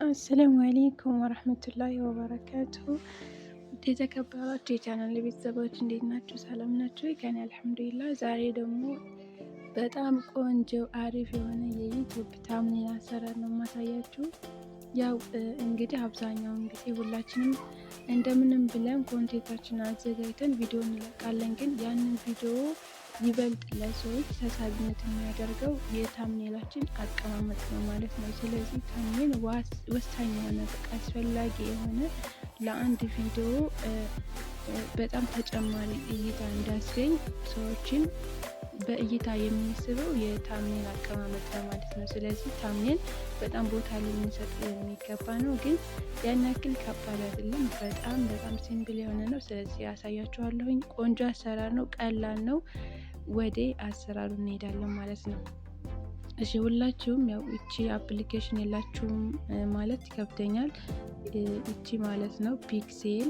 السلام عليكم ورحمة الله وبركاته። ውድ የተከበራችሁ የቻናል ቤተሰቦች እንዴት ናችሁ? ሰላም ናችሁ? ከኔ الحمد لله። ዛሬ ደግሞ በጣም ቆንጆ አሪፍ የሆነ የ YouTube thumbnail አሰራር ነው የማሳያችሁ። ያው እንግዲህ አብዛኛውን ጊዜ ሁላችንም እንደምንም ብለን content ኣችንን አዘጋጅተን ቪዲዮ እንለቃለን። ግን ያንን ቪዲዮ ይበልጥ ለሰዎች ተሳቢነት የሚያደርገው የ thumbnail ኣችን አቀማመጥ ነው ማለት ነው። ስለዚህ thumbnail ወሳኝ የሆነ፣ በቃ አስፈላጊ የሆነ፣ ለአንድ ቪዲዮ በጣም ተጨማሪ እይታ እንዳስገኝ ሰዎችን በእይታ የሚስበው የ thumbnail አቀማመጥ ነው ማለት ነው። ስለዚህ thumbnail በጣም ቦታ ልንሰጠው የሚገባ ነው፣ ግን ያን ያክል ከባድ አይደለም። በጣም በጣም simple የሆነ ነው። ስለዚህ ያሳያችኋለሁኝ። ቆንጆ አሰራር ነው፣ ቀላል ነው። ወደ አሰራሩ እንሄዳለን ማለት ነው። እሺ፣ ሁላችሁም ያው እቺ application የላችሁም ማለት ይከብደኛል። እቺ ማለት ነው Pixel፣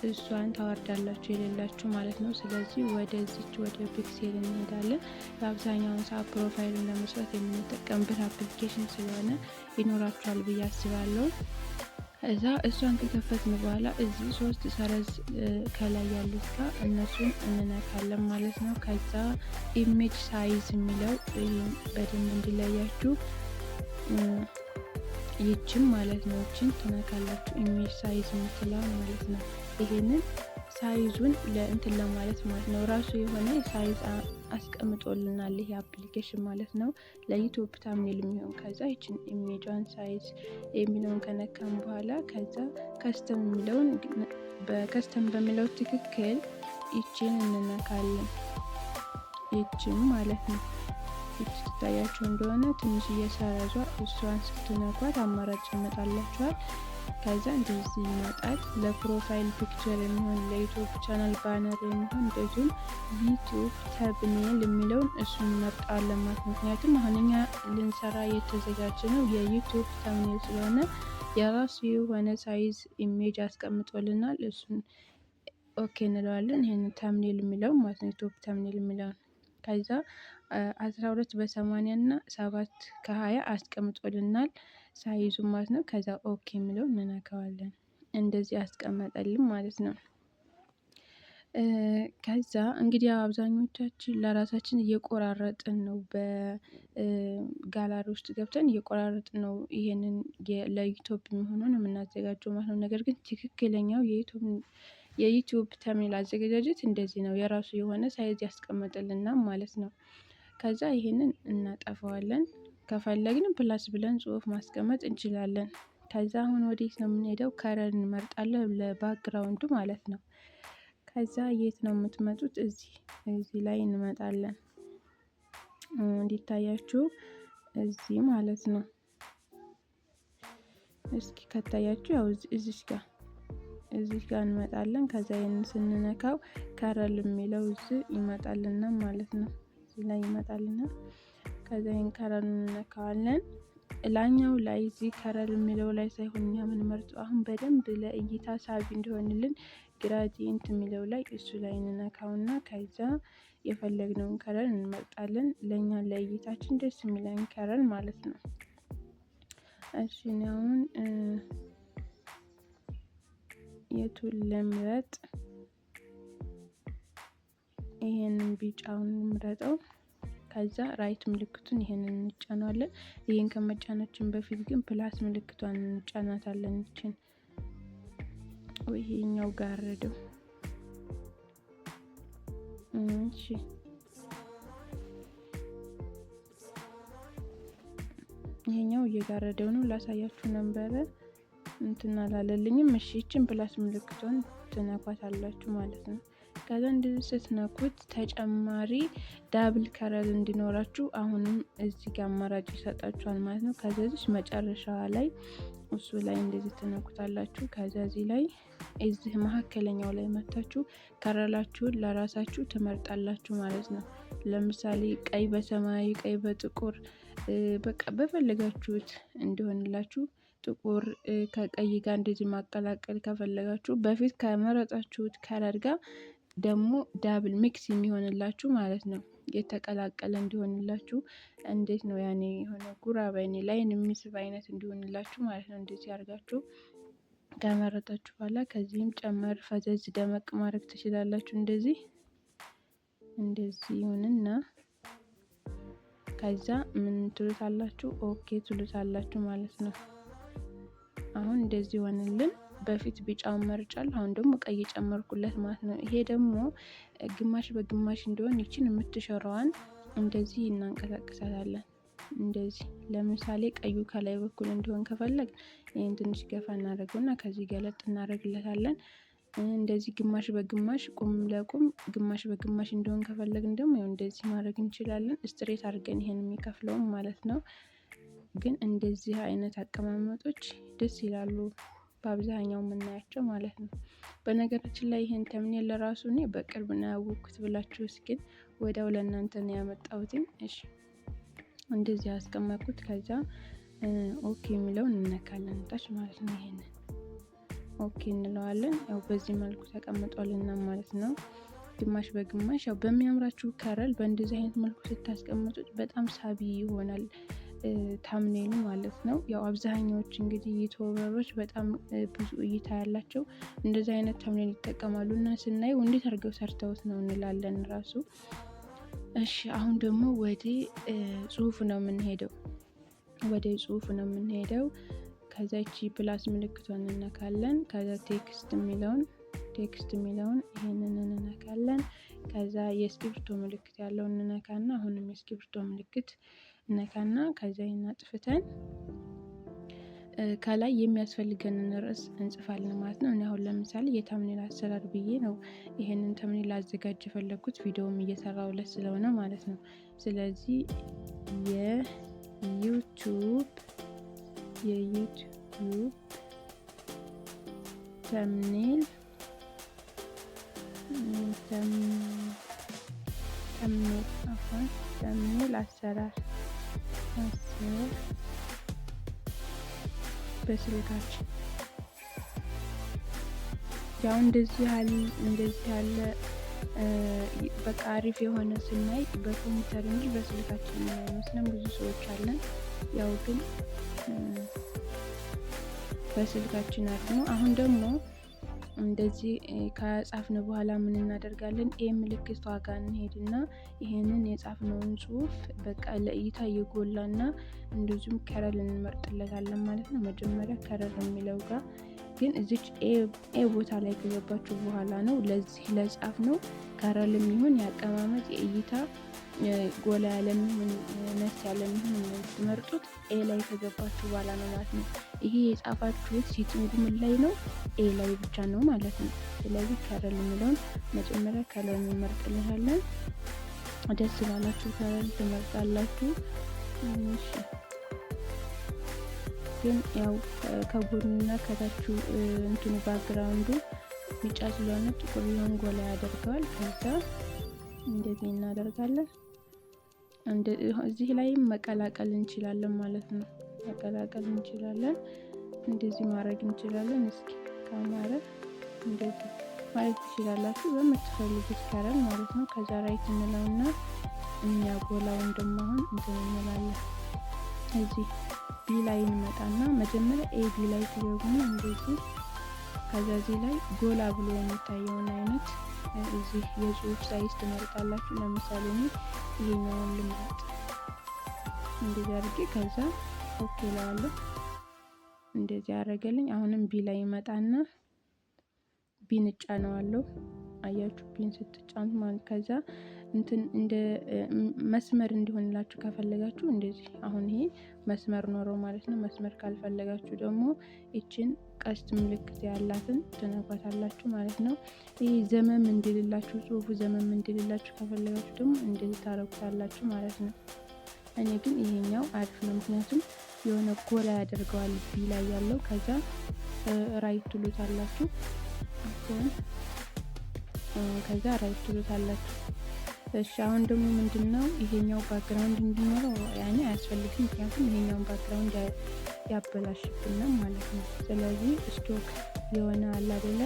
እሷን ታወርዳላችሁ የሌላችሁ ማለት ነው። ስለዚህ ወደዚች ወደ Pixel እንሄዳለን። በአብዛኛውን ሰዓት profile ኡን ለመስራት የምንጠቀምበት application ስለሆነ ይኖራችኋል ብዬ አስባለሁ። ከዛ እሷን ከከፈትን በኋላ እዚህ ሶስት ሰረዝ ከላይ ያሉት ጋር እነሱን እንነካለን ማለት ነው። ከዛ image size የሚለው በደንብ እንዲለያችሁ ይችን ማለት ነው። ይችን ትነካላችሁ፣ image size የምትለውን ማለት ነው። ይሄንን size ኡን ለእንትን ለማለት ማለት ነው። ራሱ የሆነ size አስቀምጦልናል ይሄ application ማለት ነው። ለ YouTube thumbnail የሚሆን። ከዛ ይችን image ኧን size የሚለውን ከነካም በኋላ ከዛ custom የሚለውን፣ በ custom በሚለው ትክክል ይችን እንነካለን። ይችን ማለት ነው። ይች ትታያችሁ እንደሆነ ትንሽ እየሰረዟ እሷን ስትነኳት አማራጭ ይመጣላችኋል። ከዛ እንደዚህ ይመጣል። ለ profile picture የሚሆን፣ ለ YouTube channel banner የሚሆን፣ እንደዚሁም YouTube thumbnail የሚለውን እሱን እንመርጠዋለን ማለት ነው። ምክንያቱም አሁን እኛ ልንሰራ የተዘጋጀ ነው የ YouTube thumbnail ስለሆነ የራሱ የሆነ size image አስቀምጦልናል። እሱን okay እንለዋለን። ይህን thumbnail የሚለው ማለት ነው። YouTube thumbnail የሚለውን ከዛ 12 በ80 እና 7 ከ20 አስቀምጦልናል size ኡ ማለት ነው። ከዛ okay የሚለው እንነካዋለን። እንደዚህ አስቀመጠልን ማለት ነው። ከዛ እንግዲህ አብዛኞቻችን ለራሳችን እየቆራረጥን ነው፣ በጋላሪ ውስጥ ገብተን እየቆራረጥን ነው ይሄንን ለ YouTube የሚሆነውን የምናዘጋጀው ማለት ነው። ነገር ግን ትክክለኛው የ YouTube thumbnail አዘገጃጀት እንደዚህ ነው። የራሱ የሆነ size ያስቀመጥልናል ማለት ነው። ከዛ ይሄንን እናጠፋዋለን። ከፈለግን plus ብለን ጽሁፍ ማስቀመጥ እንችላለን። ከዛ አሁን ወዴት ነው የምንሄደው? Color እንመርጣለን ለ background ኡ ማለት ነው። ከዛ የት ነው የምትመጡት? እዚህ ላይ እንመጣለን። እንዲታያችሁ እዚህ ማለት ነው። እስኪ ከታያችሁ ያው እዚህ ጋር እንመጣለን። ከዛ ይህንን ስንነካው color የሚለው እዚህ ይመጣልና ማለት ነው። እዚህ ላይ ይመጣልና ከዛ ይህን color እንነካዋለን። ላኛው ላይ እዚህ color የሚለው ላይ ሳይሆን እኛ የምንመርጠው አሁን በደንብ ለእይታ ሳቢ እንዲሆንልን gradient የሚለው ላይ፣ እሱ ላይ እንነካውና ከዛ የፈለግነውን color እንመርጣለን። ለእኛ ለእይታችን ደስ የሚለን color ማለት ነው። እሺ፣ እኔ አሁን የቱን ልምረጥ? ይሄንን ቢጫውን እንምረጠው። ከዛ right ምልክቱን ይሄንን እንጫነዋለን። ይሄን ከመጫናችን በፊት ግን plus ምልክቷን እንጫናታለን። ይችን ወይ ይሄኛው ጋረደው። እሺ፣ ይሄኛው እየጋረደው ነው። ላሳያችሁ ነበረ፣ እንትን አላለልኝም። እሺ፣ ይችን plus ምልክቷን ትነኳታላችሁ ማለት ነው። ከዛ እንደዚህ ስትነኩት ተጨማሪ double color እንዲኖራችሁ አሁንም እዚህ ጋር አማራጭ ይሰጣችኋል ማለት ነው። ከዛ እዚህ መጨረሻዋ ላይ እሱ ላይ እንደዚህ ትነኩታላችሁ። ከዛ እዚህ ላይ እዚህ መካከለኛው ላይ መታችሁ color ኣችሁን ለራሳችሁ ትመርጣላችሁ ማለት ነው። ለምሳሌ ቀይ በሰማያዊ፣ ቀይ በጥቁር፣ በቃ በፈለጋችሁት እንዲሆንላችሁ፣ ጥቁር ከቀይ ጋር እንደዚህ ማቀላቀል ከፈለጋችሁ በፊት ከመረጣችሁት color ጋር ደግሞ double mix የሚሆንላችሁ ማለት ነው። የተቀላቀለ እንዲሆንላችሁ እንዴት ነው ያኔ የሆነ ጉራ በይኔ ላይን የሚስብ አይነት እንዲሆንላችሁ ማለት ነው። እንደዚህ አድርጋችሁ ከመረጣችሁ በኋላ ከዚህም ጨመር ፈዘዝ ደመቅ ማድረግ ትችላላችሁ። እንደዚህ እንደዚህ ይሁንና ከዛ ምን ትሉታላችሁ? Okay ትሉታላችሁ ማለት ነው። አሁን እንደዚህ ሆንልን። በፊት ቢጫውን መርጫለሁ፣ አሁን ደግሞ ቀይ ጨመርኩለት ማለት ነው። ይሄ ደግሞ ግማሽ በግማሽ እንዲሆን ይችን የምትሸረዋን እንደዚህ እናንቀሳቅሳታለን። እንደዚህ ለምሳሌ ቀዩ ከላይ በኩል እንዲሆን ከፈለግ ይህን ትንሽ ገፋ እናደርገውና ከዚህ ገለጥ እናደርግለታለን። እንደዚህ ግማሽ በግማሽ ቁም ለቁም ግማሽ በግማሽ እንዲሆን ከፈለግን ደግሞ ያው እንደዚህ ማድረግ እንችላለን። Straight አድርገን ይሄን የሚከፍለውም ማለት ነው። ግን እንደዚህ አይነት አቀማመጦች ደስ ይላሉ፣ በአብዛኛው የምናያቸው ማለት ነው። በነገራችን ላይ ይህን thumbnail ለራሱ እኔ በቅርብ ነው ያወቅኩት ብላችሁ እስኪን ወዲያው ለእናንተ ነው ያመጣሁትኝ። እሺ እንደዚህ ያስቀመጥኩት፣ ከዛ okay የሚለውን እንነካለን ታች ማለት ነው። ይሄንን okay እንለዋለን። ያው በዚህ መልኩ ተቀምጧልና ማለት ነው። ግማሽ በግማሽ ያው በሚያምራችሁ color በእንደዚህ አይነት መልኩ ስታስቀምጡት በጣም ሳቢ ይሆናል thumbnail ኡ ማለት ነው። ያው አብዛኛዎች እንግዲህ YouTuber ኦች በጣም ብዙ እይታ ያላቸው እንደዚህ አይነት thumbnail ይጠቀማሉ እና ስናየው እንዴት አድርገው ሰርተውት ነው እንላለን ራሱ። እሺ አሁን ደግሞ ወደ ጽሁፍ ነው የምንሄደው። ወደ ጽሁፍ ነው የምንሄደው። ከዛ ይቺ plus ምልክቷን እንነካለን። ከዛ text የሚለውን ይሄንን እንነካለን። ከዛ የእስክሪብቶ ምልክት ያለው እንነካና አሁንም የእስክሪብቶ ምልክት እነካና ከዛ ይሄን አጥፍተን ከላይ የሚያስፈልገንን ርዕስ እንጽፋለን ማለት ነው። እኔ አሁን ለምሳሌ የ thumbnail አሰራር ብዬ ነው ይሄንን thumbnail ላዘጋጅ የፈለግኩት፣ ቪዲዮም እየሰራሁለት ስለሆነ ማለት ነው። ስለዚህ የ YouTube thumbnail አሁን thumbnail አሰራር በስልካችን። ያው እንደዚህ ያለ በቃ አሪፍ የሆነ ስናይ በኮምፒውተር እንጂ በስልካችን የማይመስለን ብዙ ሰዎች አለን። ያው ግን በስልካችን አሪፍ ነው። አሁን ደግሞ እንደዚህ ከጻፍን በኋላ ምን እናደርጋለን? A ምልክቷ ጋር እንሄድና ይሄንን የጻፍነውን ጽሁፍ በቃ ለእይታ የጎላና እንደዚሁም color እንመርጥለታለን ማለት ነው። መጀመሪያ color የሚለው ጋር ግን እዚች A ቦታ ላይ ከገባችሁ በኋላ ነው ለዚህ ለጻፍነው color የሚሆን የአቀማመጥ የእይታ ጎላ ያለሚሆን ነስ ያለሚሆን የምትመርጡት A ላይ ከገባችሁ በኋላ ነው ማለት ነው። ይሄ የጻፋችሁት setting ኡ ምን ላይ ነው? A ላይ ብቻ ነው ማለት ነው። ስለዚህ color የሚለውን መጀመሪያ color እንመርጥልታለን። ደስ ባላችሁ color ትመርጣላችሁ። እሺ ግን ያው ከጎንና ከታቹ እንትኑ background ኡ ቢጫ ስለሆነ ጥቁር ቢሆን ጎላ ያደርገዋል። ከዛ እንደዚህ እናደርጋለን። እዚህ ላይም መቀላቀል እንችላለን ማለት ነው። መቀላቀል እንችላለን። እንደዚህ ማድረግ እንችላለን። እስኪ ካማረ እንደዚህ ማለት ትችላላችሁ በምትፈልጉት color ማለት ነው። ከዛ right እንለውና እኛ ጎላውን ደግሞ አሁን እንትን እንላለን። እዚህ B ላይ እንመጣና መጀመሪያ A B ላይ ትገቡና እንደዚህ ከዛ እዚህ ላይ ጎላ ብሎ የሚታየውን አይነት እዚህ የጽሁፍ size ትመርጣላችሁ። ለምሳሌ እኔ ይሄኛውን ልምረጥ፣ እንደዚህ አድርጌ ከዛ okay እለዋለሁ። እንደዚህ ያደረገልኝ። አሁንም B ላይ ይመጣና B ን እጫነዋለሁ። አያችሁ፣ B ን ስትጫኑት ማለት ከዛ እንትን እንደ መስመር እንዲሆንላችሁ ከፈለጋችሁ እንደዚህ አሁን ይሄ መስመር ኖረው ማለት ነው። መስመር ካልፈለጋችሁ ደግሞ ይችን ቀስት ምልክት ያላትን ትነኳታላችሁ ማለት ነው። ይህ ዘመም እንዲልላችሁ፣ ጽሁፉ ዘመም እንዲልላችሁ ከፈለጋችሁ ደግሞ እንደዚህ ታረጉታላችሁ ማለት ነው። እኔ ግን ይሄኛው አሪፍ ነው፣ ምክንያቱም የሆነ ጎላ ያደርገዋል B ላይ ያለው። ከዛ right ትሉታላችሁ። አሁን ከዛ right ትሉታላችሁ። እሺ አሁን ደግሞ ምንድነው ይሄኛው background እንዲኖረው ያኔ አያስፈልግም፣ ምክንያቱም ይሄኛውን background ያበላሽብናል ማለት ነው። ስለዚህ stock የሆነ አለ አይደለ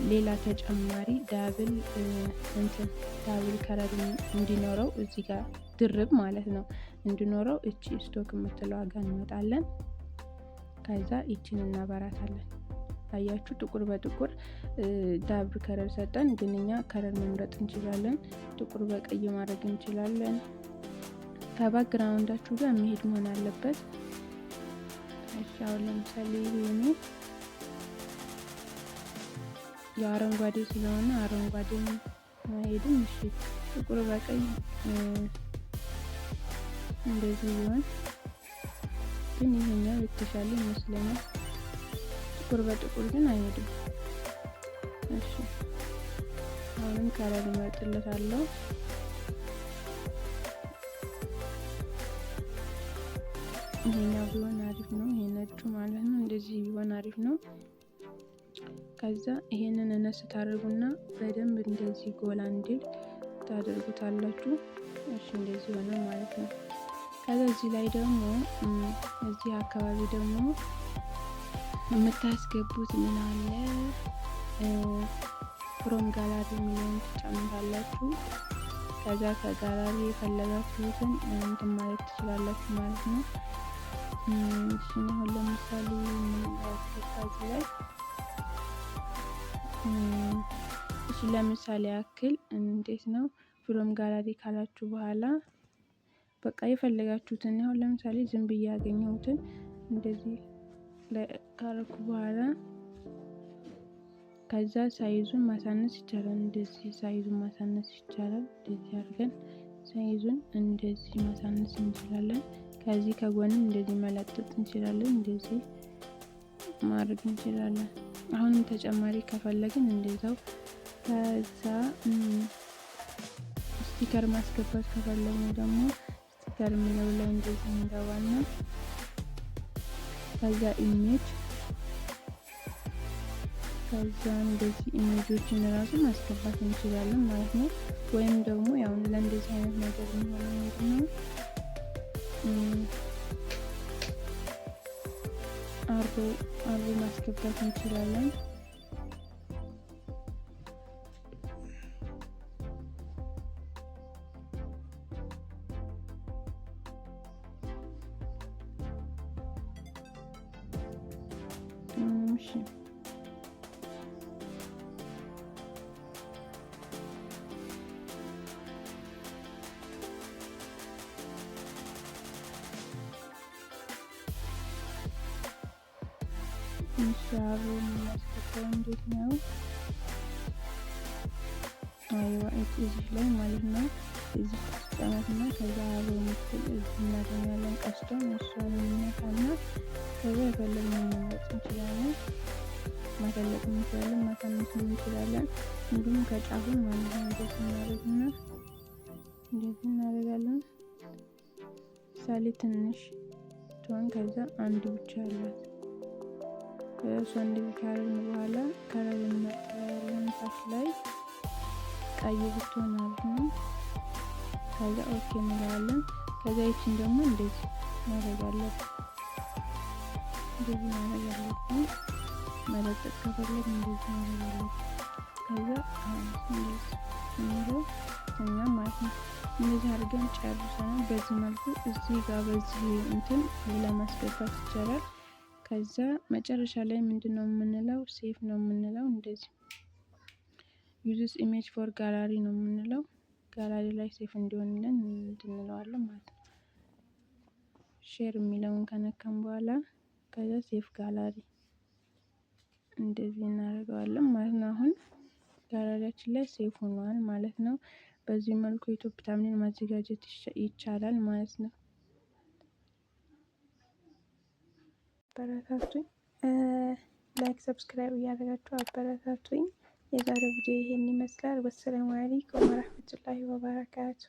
ሌላ ተጨማሪ double እንትን double color እንዲኖረው እዚህ ጋር ድርብ ማለት ነው እንዲኖረው እቺ ስቶክ የምትለው ጋር እንመጣለን። ከዛ ይችን እናበራታለን። አያችሁ ጥቁር በጥቁር double color ሰጠን፣ ግን እኛ color መምረጥ እንችላለን። ጥቁር በቀይ ማድረግ እንችላለን። ከ background ኣችሁ ጋር የሚሄድ መሆን አለበት። እሺ አሁን ለምሳሌ ይሄ የአረንጓዴ ስለሆነ አረንጓዴ አይሄድም። እሺ ጥቁር በቀይ እንደዚህ ቢሆን ግን ይሄኛው የተሻለ ይመስለኛል። ጥቁር በጥቁር ግን አይሄድም። እሺ አሁንም color እመርጥለታለሁ። ይሄኛው ቢሆን አሪፍ ነው። ይሄ ነጩ ማለት ነው። እንደዚህ ቢሆን አሪፍ ነው። ከዛ ይሄንን እነስ ታደርጉና በደንብ እንደዚህ ጎላ እንዲል ታደርጉታላችሁ። እሺ እንደዚህ ሆነ ማለት ነው። ከዛ እዚህ ላይ ደግሞ እዚህ አካባቢ ደግሞ የምታስገቡት ምን አለ፣ from gallery የሚለውን ትጨምራላችሁ። ከዛ ከጋላሪ የፈለጋችሁትን እንትን ማለት ትችላላችሁ ማለት ነው። እሺ አሁን ለምሳሌ ምን እዚህ ላይ፣ እሺ ለምሳሌ ያክል እንዴት ነው፣ from gallery ካላችሁ በኋላ በቃ የፈለጋችሁትን፣ አሁን ለምሳሌ ዝም ብዬ ያገኘሁትን እንደዚህ ካረኩ በኋላ ከዛ size ኡን ማሳነስ ይቻላል። እንደዚህ size ኡን ማሳነስ ይቻላል። እንደዚህ አድርገን size ኡን እንደዚህ ማሳነስ እንችላለን። ከዚህ ከጎንም እንደዚህ መለጠጥ እንችላለን። እንደዚህ ማድረግ እንችላለን። አሁንም ተጨማሪ ከፈለግን እንደዛው። ከዛ sticker ማስገባት ከፈለግን ደግሞ sticker የሚለው ላይ እንደዚህ እንገባና ከዛ image፣ ከዛ እንደዚህ image ኦችን ራሱ ማስገባት እንችላለን ማለት ነው። ወይም ደግሞ ያው ለእንደዚህ አይነት ነገር የሚሆነው ምንድነው፣ arrow ማስገባት እንችላለን። እሺ እሺ arrow የምናስገባው እንዴት ነው? አይዋ እዚህ ላይ ማለት ነው። እዚህ ትጫናትና ከዛ arrow የምትል እዚህ እናገኛለን። ቀስቷን እሷን እንነካና ከዛ የፈለግነውን መምረጥ እንችላለን። ማተለቅ እንችላለን፣ ማሳነስ እንችላለን። እንዲሁም ከጫፉ ማለት ነው እንደዚህ እናደርግና እንደዚህ እናደርጋለን። ምሳሌ ትንሽ ትሆን ከዛ አንድ ብቻ ያላት እሷ እንደዚህ ካደረግን በኋላ color እንመርጥላለን። ታች ላይ ቀይ ብትሆን አሪፍ ነው። ከዛ okay እንለዋለን። ከዛ ይችን ደግሞ እንደዚህ ማድረግ አለብን። እንደዚህ ማድረግ አለብን። መለጠጥ ከፈለግ እንደዚህ ማድረግ አለብን። ከዛ እንደዚህ የሚለው እኛ ማለት ነው። እንደዚህ አድርገን ጨርሰናል። በዚህ መልኩ እዚህ ጋር በዚህ እንትን ሌላ ማስገባት ይቻላል። ከዛ መጨረሻ ላይ ምንድን ነው የምንለው? Save ነው የምንለው። እንደዚህ use image for gallery ነው የምንለው። ጋላሪ ላይ save እንዲሆንልን እንለዋለን ማለት ነው። Share የሚለውን ከነካም በኋላ ከዛ save gallery እንደዚህ እናደርገዋለን ማለት ነው። አሁን ጋላሪያችን ላይ save ሆኗል ማለት ነው። በዚህ መልኩ የኢትዮጵያ thumbnail ማዘጋጀት ይቻላል ማለት ነው። አበረታቱኝ። Like፣ subscribe እያደረጋችሁ አበረታቱኝ። የዛሬው ቪዲዮ ይሄን ይመስላል። ወሰላሙ አለይኩም ወረህመቱላሂ ወበረካቱ።